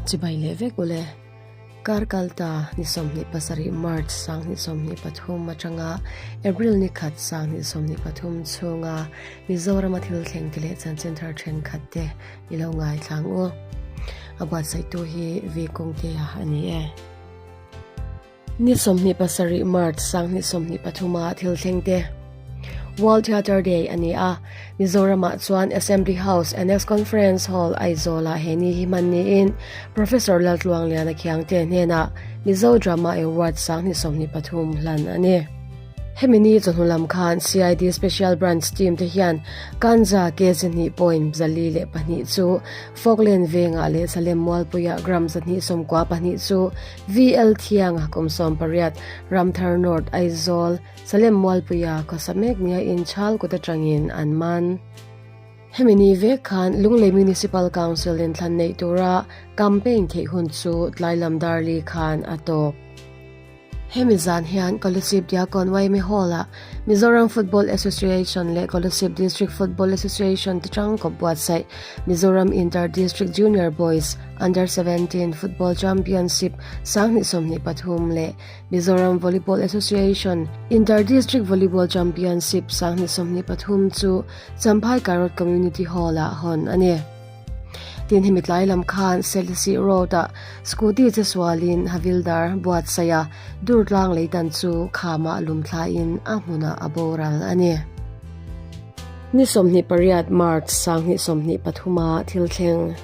Chibai leh vek ule. Kar kalta ni 27 March 2023 atanga April ni khat 2023 chhunga Mizorama thil thleng te leh chanchin thar thenkhat te i lo ngaithla ang u. A buatsaihtu hi V Kungtea a ni e. Ni 27 March 2023 a thil thleng te World Theatre Day a ni a, Mizoramah chuan Assembly House Annex Conference Hall Aizawlah he ni hi hman niin Professor Laltluangliana Khiangte hnenah Mizo Drama Award 2023 hlan a ni. Hemi ni chawhnu lam khan CID Special Branch team te hian Kanza kg hnih point 402 chu Falkland vengah leh Salem Mualpuiah gram 294 chu VL Thianga kum 18 Ramthar North Aizawl Salem Mualpuia khawsa mek nia inchhal kut atangin an man. Hemi ni vek khan Lunglei Municipal Council in thlan neih tura campaign theih hun chu tlailam darli khan a tawp. Hemi zan hian Kolasib Diakon YMA Hall-ah Mizoram Football Association leh Kolasib District Football Association te tangkawp buatsaih Mizoram Inter District Junior Boys Under 17 Football Championship 2023 leh Mizoram Volleyball Association Inter District Volleyball Championship 2023 chu Champhai Karot Community Hall-ah hawn a ni. Tin hemi tlai lam khan Selesih Road-ah scooty che sualin Havildar buatsaih a, Durtlang leitan chu khamah lum thlaiin a hmunah a boral a ni. Ni 28 March 2023 a thil thleng.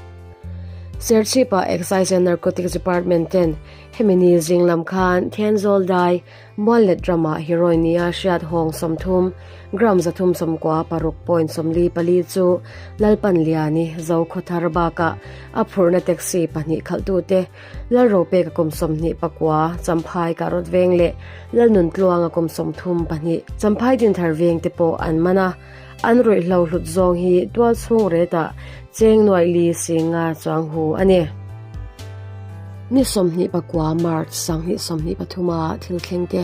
Serchhip-ah Excise and Narcotics Department ten hemi ni zing lam khan Thenzawl dai Muallet ramah heroin nia hriat hawng 30, gram 396 point 44 chu Lalpanliani Zokhawthar bakah a phurhna taxi pahnih khalhtute Lalropeka kum 29 Champhai Kahrawt Veng leh Lalnuntluanga kum 32 Champhai Dinthar Veng te pawh an man a, an ruihhlo hlut zawng hi tualchhung retah cheng nuaih li singa chuang hu a ni. Ni 29 March 2023 a thil thleng te.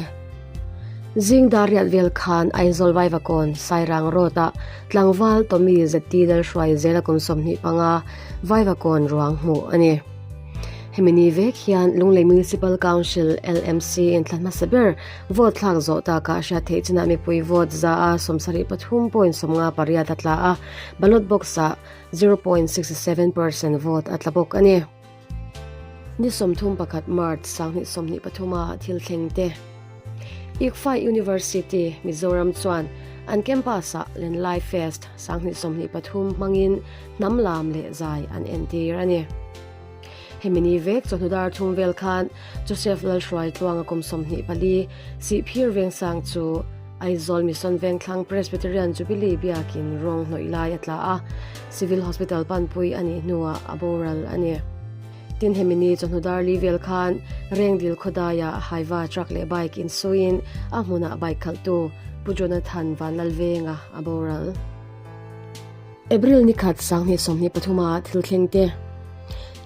Zing dar riat vel khan Aizawl Vaivakawn Sairang Road ah tlangval Tommy ZT Lalhruai zela kum 25 Vaivakawn ruang hmuh a ni. Hemi ni vek hian Lunglei Municipal Council, LMC, in thla hmasa ber vote thlak zawh takah hriat theih chinah mipui vote za a 73.58 a tla a, ballot box ah 0.67% vote a tla bawk a ni. Ni 31 March 2023 a thil thleng te. ICFAI University, Mizoram chuan an campus ah Lenlai Fest 2023 hmangin hnam lam leh zai an entir a ni. Hemi ni vek chawhnu dar thum vel khan Joseph Lalhruai Tluanga kum 24 Sihphir Vengsang chu Aizawl Mission Vengthlang Presbyterian Jubilee biakin rawng hnawih lai a tla a, Civil Hospital panpui a nih hnuah a boral a ni. Tin hemi ni chawhnu dar li vel khan Rengdil khawdaiah Haiva truck leh bike insuiin a hmunah bike khalhtu Pu Jonathan Vanlalvenga a boral. April ni khat 2023 a thil thleng te.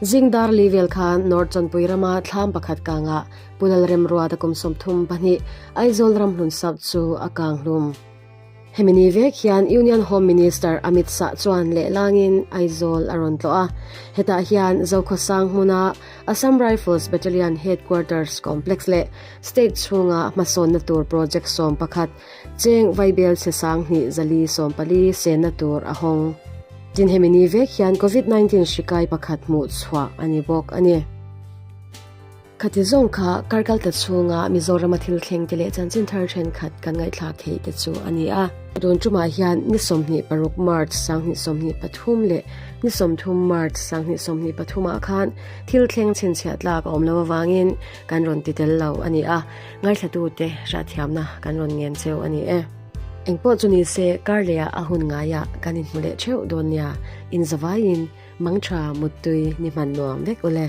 Zing dar li vel khan North Chawnpui rama thlam pakhat kangah Pu Lalremruata kum 32 Aizawl ramhlun South chu a kang hlum. Hemi ni vek hian Union Home Minister Amit Shah chuan lehlangin Aizawl a rawn tlawh a. Hetah hian Zokhawsang hmuna Assam Rifles Battalion Headquarters Complex leh State chhunga hmasawnna tur project 11 cheng vaibel chhe 2440 senna tur a hawng. Tin hemi ni vek hian Covid-19 hri kai pakhat hmuh chhuah a ni bawk a ni. Khati zawng kha karkal ta chhunga Mizorama thil thleng te leh chanchin thar thenkhat kan ngaihthlak theih te chu a ni a. Tun tumah hian ni 26 March 2023 leh ni 30 March 2023 ah khan thil thleng chhinchhiah tlak a awm lo avangin kan rawn ti tel lo a ni a, ngaithla te hriatthiamna kan rawn ngen cheu a ni e. Engpawh chu ni se karleh ah a hun ngaiah kan inhmu leh theuh dawn nia, inzavaiin mangtha muttui ni hman nuam vek ule.